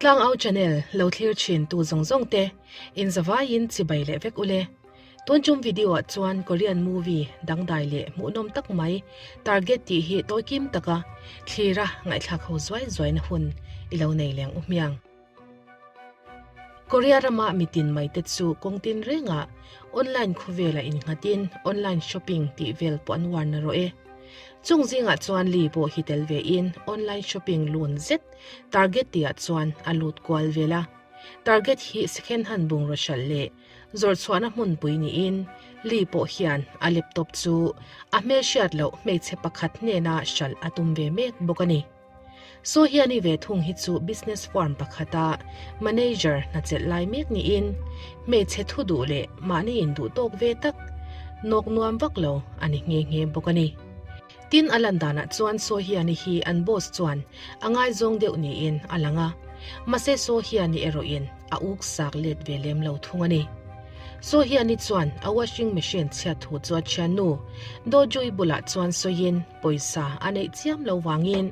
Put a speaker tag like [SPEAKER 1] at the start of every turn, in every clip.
[SPEAKER 1] Tlangau channel lo thlir thin tu zawng zawng te in zavaiin chibai leh vek ule. Tun tum video ah chuan Korean movie dangdai leh hmuhnawm tak mai Target tih hi tawi kim taka thlira ngaihthlak ho zuai zuaina hun i lo nei leng u hmiang. Korea rama mitin mai te chu kawng tin rengah online khawvela innghatin online shopping tih vel pawh an uar na rawh e. Chung zingah chuan Lee pawh hi tel vein online shopping lun zet Target tihah chuan a lut kual vel a. Target hi second hand bungraw hralh leh zawrhchhuahna hmunpui niin Lee pawh hian a laptop chu a hmelhriat loh hmeichhe pakhat hnena hralh a tum ve mek bawk a ni. Saw hian i ve thung hi chu business firm pakhata manager hna chelh lai mek niin hmeichhe thu duh leh mahni induh tawk ve tak nawk nuam vak lo a ni nghe nghe bawk a ni. Tin a lan danah chuan Saw hian i hi an boss chuan a ngaizawng deuh niin a lang a, mahse Saw hian i erawhin a uk sak let ve lem lo thung a ni. Saw hian i chuan a washing machine chhiat thu chu a thiannu Dojui bulah chuan sawiin Pawisa a neih chiam lo vangin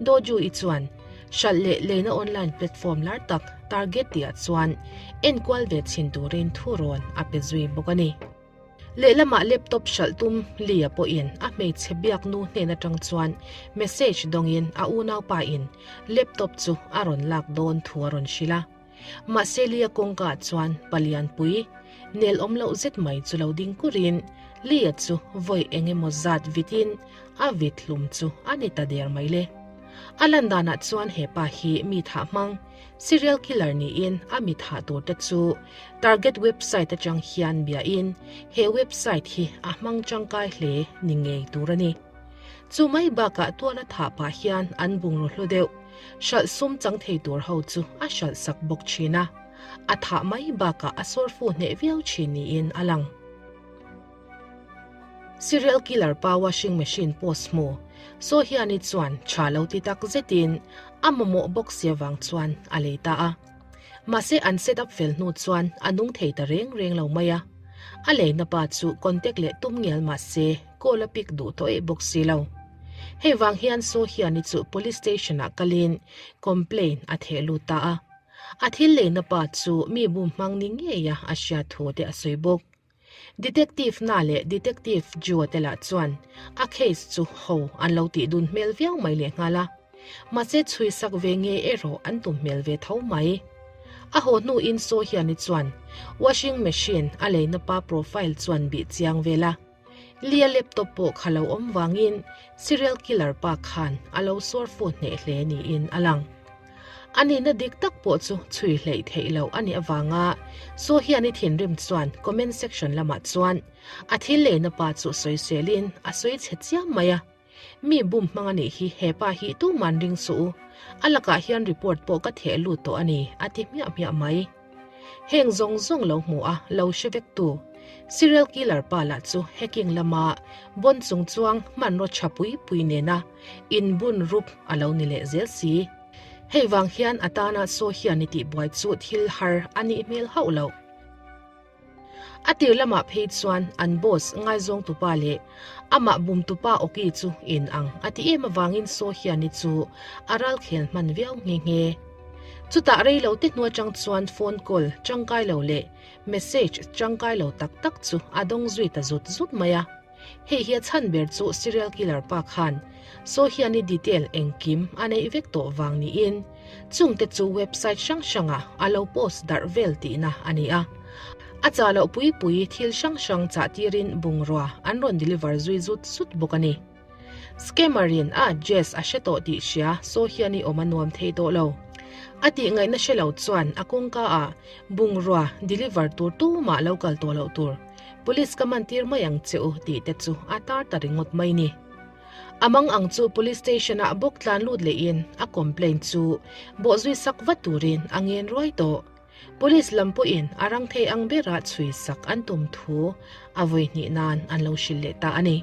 [SPEAKER 1] Doju-i chuan hralh leh leina online platform lar tak Target tihah chuan enkual ve chhin turin thurawn a pe zui bawk a ni. Lehlamah laptop hralh tum Lee-a pawhin a hmeichhe biak nu hnen atang chuan message dawngin a unaupa in laptop chu a rawn lak dawn thu a rawn hrilh a. Mahse Lee-a kawngka ah chuan palianpui nel awm loh zet mai chu lo ding kurin Lee-a chu vawi eng emaw zat vitin a vit hlum chu a ni ta der mai le. A lan danah chuan he pa hi mi thah hmang, serial killer niin a mi thah tur te chu target website atang hian biain he website hi a hmang tangkai hle ni ngei tur a ni. Chu mai bakah tuala thah pah hian an bungraw hlu deuh Hralh sum chang thei tur ho chu a hralh sak bawk thin a, a thah mai bakah a sawr fu hneh viau thin niin a lang. Serial killer pa washing machine post hmu Saw hiani chuan tha lo ti tak zetin a mamawh bawk si avang chuan a lei ta a. Mahse an set up fel hnu chuan a nung thei ta reng reng lo mai a. A leina pa chu contact leh tum ngial mahse call a pick duh tawh eh bawk si lo. Hei vang hian Saw hian i chu police station ah kalin complain a theh lut ta a. A thil leina pa chu mi bum hmang ni ngei a a hriat thu te a sawi bawk. Detective Na leh Detective Jua te lah chuan a case chu ho an lo tih dun hmel viau mai lehnghal a. Mahse chhui sak ve nge erawh an tum hmel ve tho mai. A haw hnuin Saw hian i chuan washing machine a leina pa profile chuan bih chiang vel a. Lia laptop pawh kha lo awm vangin serial killer pa khan a lo sawr fu hneh hle niin a lang. A nihna dik tak pawh chu chhui hleih theih loh a nih avanga Saw hian i thinrim chuan comment section lamah chuan a thil leina pa chu sawiselin a sawi chhe chiam mai a. Mi bum hmang a nih hi he pa hi tuman ring suh u, a lakah hian report pawh ka theh lut tawh a ni a ti hmiah hmiah mai. Heng zawng zawng lo hmu a, lo hre vek tu. Serial killer pa lah chu hacking lama bon chung chuang hmanraw tha pui pui nena inbun rup a lo ni leh zel si. Hei vang hian a tana saw hian i tihbuai chu thil har a nih hmel hauh loh. A tir lamah phei chuan an boss ngaizawng tupa leh amah bum tupa awki chu in ang a ti em avangin Saw hian i chu a ral khel hman viau nghe nghe. Chutah rei lo te hnu atang chuan phone call tangkai lo leh message tangkai lo tak tak chu a dawng zui ta zut zut mai a. Hei hi a chhan ber chu serial killer pa khan Saw hian i detail engkim a neih vek tawh vang niin chungte chu website hrang hrangah a lo post darh vel tihna a ni a. A chah loh pui pui thil hrang hrang chah tirin bungrua an rawn deliver zui zut zut bawk a ni. Scammer in a address a hre tawh tih hria Saw hian i awm a nuam thei tawh lo. A tih ngaihna hre lo chuan a kawngka ah bungrua deliver tur tumah lo kal tawh loh tur Police ka man tir mai ang che u tih te chu a tar ta ringawt mai ni. A mang ang chu police station ah bawk tlan lut leh in a complaint chu bawhzui sak vat turin a ngen ruai tawh. Police lam pawhin a rang thei ang berah chhui sak an tum thu a vawi hnih nan an lo hrilh leh ta a ni.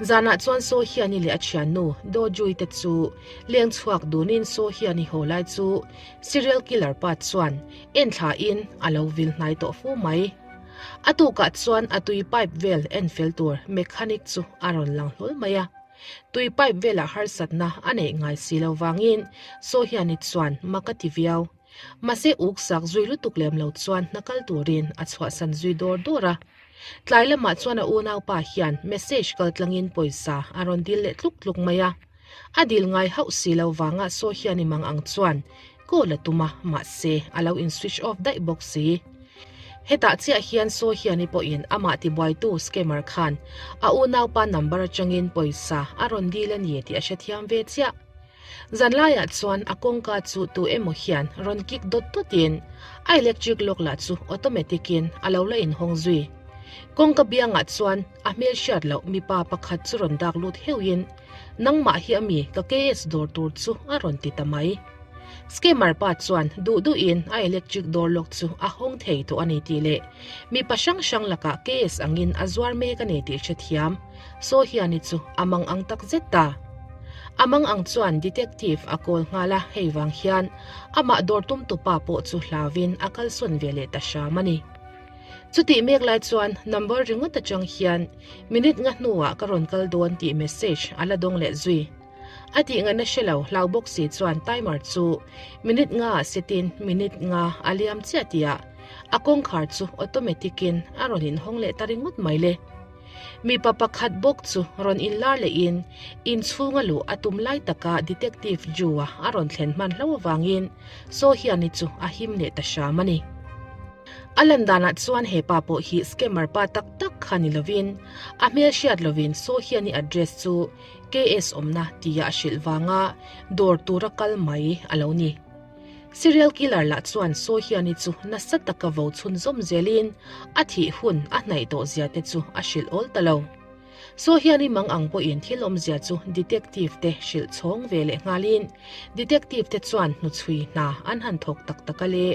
[SPEAKER 1] Zanah chuan Saw Hiani leh a thiannu Do Jui te chu leng chhuak dunin Saw Hiani haw lai chu serial killer pa chuan enthla in a lo vil hnai tawh fu mai. A tukah chuan a tui pipe vel en fel tur mechanic chu a rawn lang hlawl mai a. Tui pipe velah harsatna a neih ngai si lo vangin Sohyani chuan mak a ti viau. Mahse uk sak zui lutuk lem lo chuan hna kal turin a chhuahsan zui dawr dawr a. Tlai lamah chuan a unaupa hian message kal tlangin pawisa a rawn dil leh tluk tluk mai a. A dil ngai hauh si lo vangah Sohyani mang ang chuan call a tum a, mahse a lo in switch off daih bawk si. Hetah chiah hian Sohyani pawhin amah tibuaitu scammer khan a unaupa number atangin pawisa a rawn dil a ni tih a hrethiam ve chiah. Zanlaiah chuan a kawngka chu tu emaw hian rawn kik dawt dawtin a electric lock lah chu automatic in a lo la inhawng zui. Kawngka biangah chuan a hmel hriat loh mipa pakhat chu rawn dak lut heuhin Nangmah hi ami ka KS dawr tur chu a rawn ti ta mai. Scammer pa chuan duh duhin a electric door lock chu a hawng thei tawh a ni tih leh mipa hrang hrang lakah KS angin a zuar mek a ni tih hrethiam Saw hian i chu a mang ang tak zet ta. A mang ang chuan detective a call nghal a, hei vang hian amah dawr tum tupa pawh chu hlauvin a kalsawn ve leh ta hram a ni. Chutih mek lai chuan number ringawt atang hian minute nga hnuah ka rawn kal dawn tih message a la dawng leh zui. A tih ngaihna hre lo hlau bawk si chuan timer chu minute nga ah set in minute nga a liam chiah tihah a kawngkhar chu automatic in a rawn inhawng leh ta ringawt mai le. Mipa pakhat bawk chu rawn inlar lehin inchhunga luh a tum lai taka Detective Ju-a a rawn thlen hman hlo avangin Sohyani chu a him leh ta hram a ni. A lan danah chuan he pa pawh hi scammer pa tak tak kha ni lovin a hmel hriat lovin Sohyani address chu KS awmna tia a hrilh vanga dawr tura kal mai a lo ni. Serial killer lah chuan Sohyani chu nasa taka vo chhunzawm zelin a thih hun a hnaih tawh zia te chu a hrilh awl ta lo. Sohyani mang ang pawhin thil awmzia chu detective te hrilh chhawng ve leh nghalin detective te chuan hnuchhui hna an han thawk tak tak a le.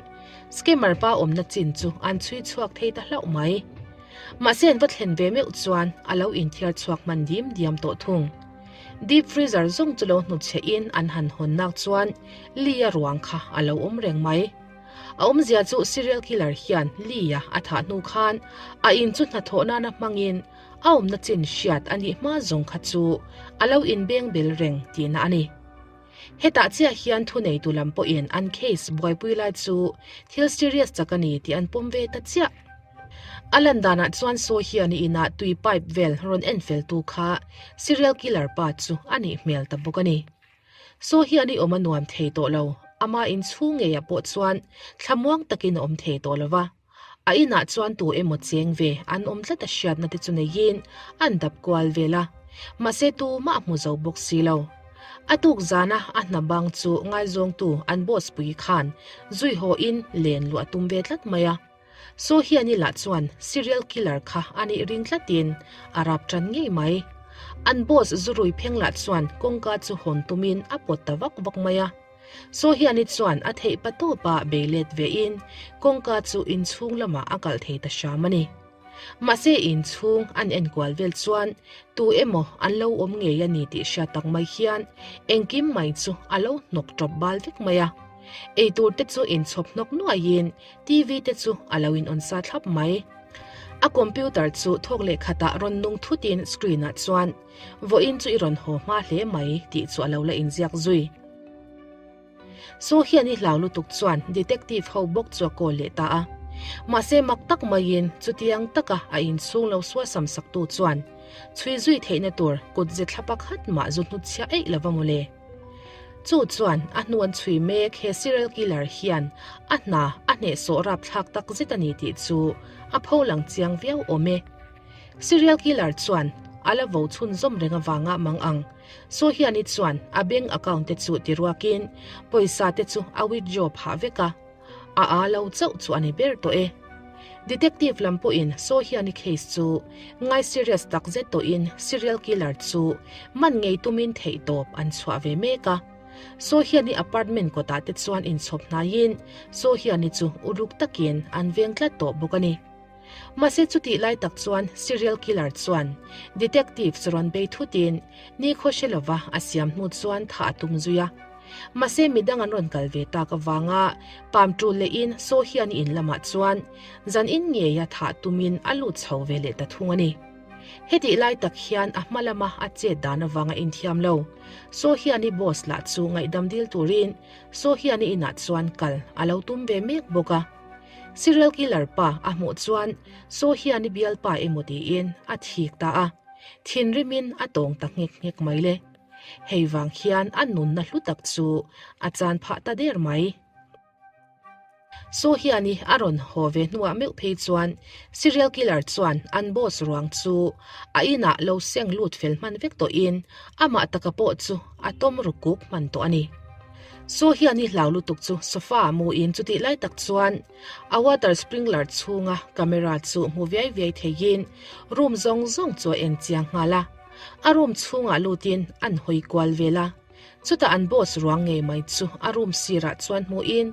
[SPEAKER 1] Scammer pa awmna chin chu an chhui chhuak thei ta hlauh mai. Mahse an va thlen ve meuh chuan a lo inthiar chhuak hman dim diam tawh thung. Deep freezer zawng chu lo hnutchhe in an han hawn nak chuan Lee-a ruang kha a lo awm reng mai. A awmzia chu serial killer hian Lee-a a thah hnu khan a in chu hnathawh nana hmangin a awmna chin hriat a nih hma zawng kha chu a lo inbeng bel reng tihna a ni. Hetah chiah hian thuneitu lam pawhin an case buaipui lai chu thil serious tak a ni tih an pawm ve ta chiah. A lan danah chuan sawi hian i inah tui pipe vel rawn en fel tu kha serial killer pa chu a nih hmel ta bawk a ni. Saw hian i awm a nuam thei tawh lo, ama inchhung ngeiah pawh chuan thlamuang takin a awm thei tawh lo va. A inah chuan tu emaw cheng ve an awm tlat a hriatna te chu neiin an dap kual vel a, mahse tumah a hmu zo bawk si lo. A tuk zana a hna bang chu ngaizawngtu an boss pui khan zui haw in len luah a tum ve tlat mai a. Saw hian i lah chuan serial killer kha a nih ring tlatin a rap tan ngei mai. An boss zurui pheng lah chuan kawngka chu hawn tumin a pawt ta vak vak mai a. Saw hian i chuan a theih pa tawpa bei let vein kawngka chu inchhung lamah a kalh thei ta hram a ni. Mahse inchhung an enkual vel chuan tu emaw an lo awm ngei a ni tih hriat tak mai hian engkim mai chu a lo hnawk tawp bal vek mai a. Eitur te chu inchhawp hnawk nuaiin TV te chu a lo in on sa thlap mai. A computer chu thawk leh khatah rawn nung thutin screen ah chuan Vawiin chu i rawn haw hma hle mai tih chu a lo la inziak zui. Saw hian i hlau lutuk chuan detective ho bawk chu a call leh ta a. Mahse mak tak maiin chutiang taka a inchhung lo suasam saktu chuan chhui zui theihna tur kut ze thla pakhat mah zu hnutchhiah eih lova mawle. Chu chuan a hnu an chhui mek he serial killer hian a hna a hnehsawh rapthlak tak zet a ni tih chu a pho lang chiang viau awm e. Serial killer chuan a la vo chhunzawm reng avanga mang ang. Saw hian i chuan a bank account te chu ti ruakin pawisa te chu a withdraw phah vek a, a aa lo chauh chu a ni ber tawh e. Detective lam pawhin Saw hian i case chu ngai serious tak zet tawhin serial killer chu man ngei tumin theihtawp an chhuah ve mek a. Saw hian i apartment kawtah te chuan inchhawp hnaiin Saw hian i chu uluk takin an veng tlat tawh bawk a ni. Mahse chutih lai tak chuan serial killer chuan detective chu rawn bei thutin nikhaw hre lova a siam hnu chuan thah a tum zui a. Mahse midang an rawn kal ve tak avanga pam tul lehin Saw hian in lamah chuan zan in ngeia thah tumin a lut chho ve leh ta thung a ni. Hetih lai tak hian a hma lama a chet dan avanga inthiam lo. Saw hian i boss lah chu ngaihdam dil turin Saw hian i inah chuan kal a lo tum ve mek bawk a. Serial killer pa a hmuh chuan Saw hian i bialpa emaw tiin a thik ta a. Thinrimin a tawng ta nghek nghek mai le. Hei vang hian a nunna hlu tak chu a chan phah ta der mai. Saw hian i a rawn haw ve hnuah meuh phei chuan serial killer chuan an boss ruang chu a inah lo seng lut fel hman vek tawhin amah taka pawh chu a tawm ru kuk hman tawh a ni. Saw hian i hlau lutuk chu sofa ah muin chutih lai tak chuan a water sprinkler chhunga camera chu hmu viai viai theiin room zawng zawng chu a en chiang nghal a. A room chhungah lutin an hawi kual vel a. Chutah an boss ruang ngei mai chu a room sirah chuan hmuhin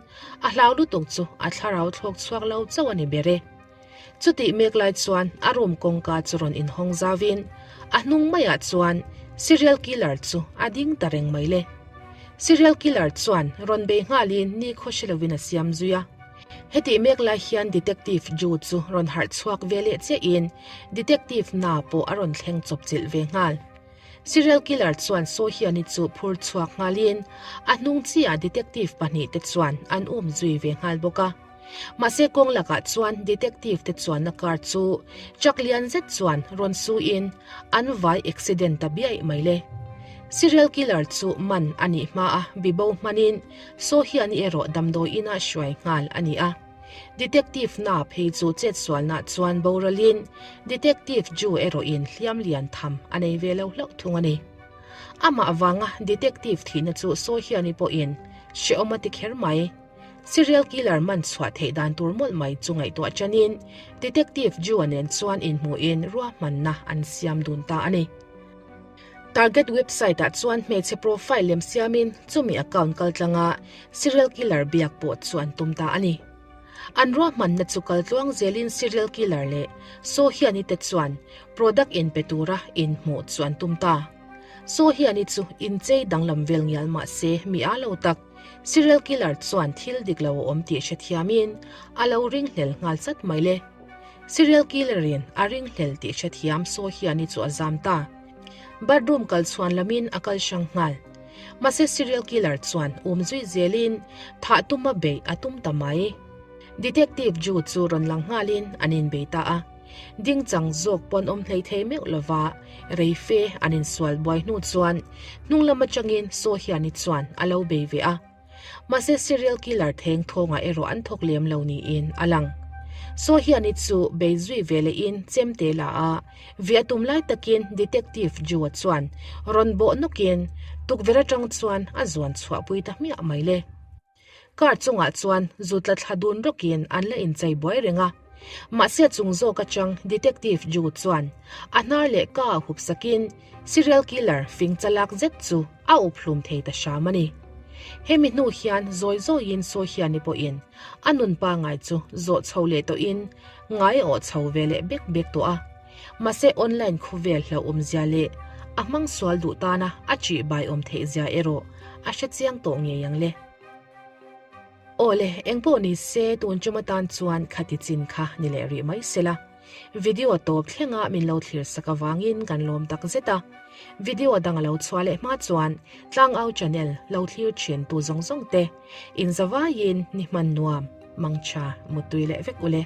[SPEAKER 1] a hlau lutuk chu a thlarau thlawk chhuak lo chauh a ni ber e. Chutih mek lai chuan a room kawngka chu rawn inhawng zauin a hnung maiah chuan serial killer chu a ding ta reng mai le. Serial killer chuan rawn bei nghalin ni khaw hre lovin a siam zui a. Hetih mek lai hian Detective Ju chu rawn harh chhuak ve leh chiahin Detective Na pawh a rawn thleng chawpchilh ve nghal. Serial killer chuan Sohyani chu phur chhuak nghalin a hnung chiah detective pahnihte chuan an um zui ve nghal bawk a. Mahse kawng lakah chuan detective te chuanna car chu truck lian zet chuan rawn suin an vai accident ta biaih mai le. Serial killer chu man a nih hma a bibo hmanin Sohyani erawh damdawi inah hruai nghal a ni a. Detective na phei chu chetsualna chuan boralin Detective Ju erawhin hliam lian tham a nei ve lo hlauh thung a ni. Amah vanga Detective thihna chu sawi hian i pawhin hrehawm a ti kher mai. Serial killer man chhuah theih dan tur mawlh mai chu ngaihtuah chanin Detective Ju-a nen chuan inhmuhin ruahmanna an siam dun ta a ni. Target website ah chuan hmeichhe profile lem siamin chumi account kaltlanga serial killer biak pawh chu an tum ta a ni. An ruahmanna chu kaltluang zelin serial killer leh Sohiani te chuan product inpe tura inhmuh chu an tum ta. Sohiani chu inchei danglam vel ngial mah se mi a lo tak serial killer chuan thil dik lo a awm tih hrethiamin a lo ringhlel nghal chat mai le. Serial killer in a ringhlel tih hrethiam Sohiani chu a zam ta. Bathroom kal chhuan lamin a kal hrang nghal. Mahse serial killer chuan um zui zelin thah tuma beih a tum ta mai. Detective Ju chu rawn lang nghalin an inbei ta a. Ding chang zawk pawn awm hlei thei meuh lova rei fe an insual buai hnu chuan hnung lam atangin Sohiani chuan a lo bei ve a. Mahse serial killer theng thawngah erawh an thawk lem lo niin a lang. Saw hian i chu bei zui ve lehin chemte la a, vih a tum lai takin Detective Joe-a chuan rawn bawh nawkin tukverh atang chuan a zuan chhuahpui ta hmiah mai le. Car chungah chuan zu tla thla dun rawkin an la inchei buai reng a. Mahse chung zawk atang Detective Joe chuan a hnar leh ka a hup sakin Serial killer fing chalak zet chu a up hlum thei ta hram a ni. Hemi hnu hian zawi zawiin Sawihiani pawhin a nun pangai chu zawh chho leh tawhin ngai a awh chho ve leh bek bek tawh a. Mahse online khawvel hlauhawmzia leh a hmang sual duh tana a ṭihbai awm theihzia erawh a hre chiang tawh ngei ang le. Aw le, engpawh ni se tun ṭum atan chuan khati chin kha ni leh rih mai se la. Video tawp thlenga min lo thlir sak avangin kan lawm tak zet a. Video dang a lo chhuah leh hma chuan Tlangau channel lo thlir thin tu zawng zawng te inzavaiin ni hman nuam, mangtha, muttui leh vek ule.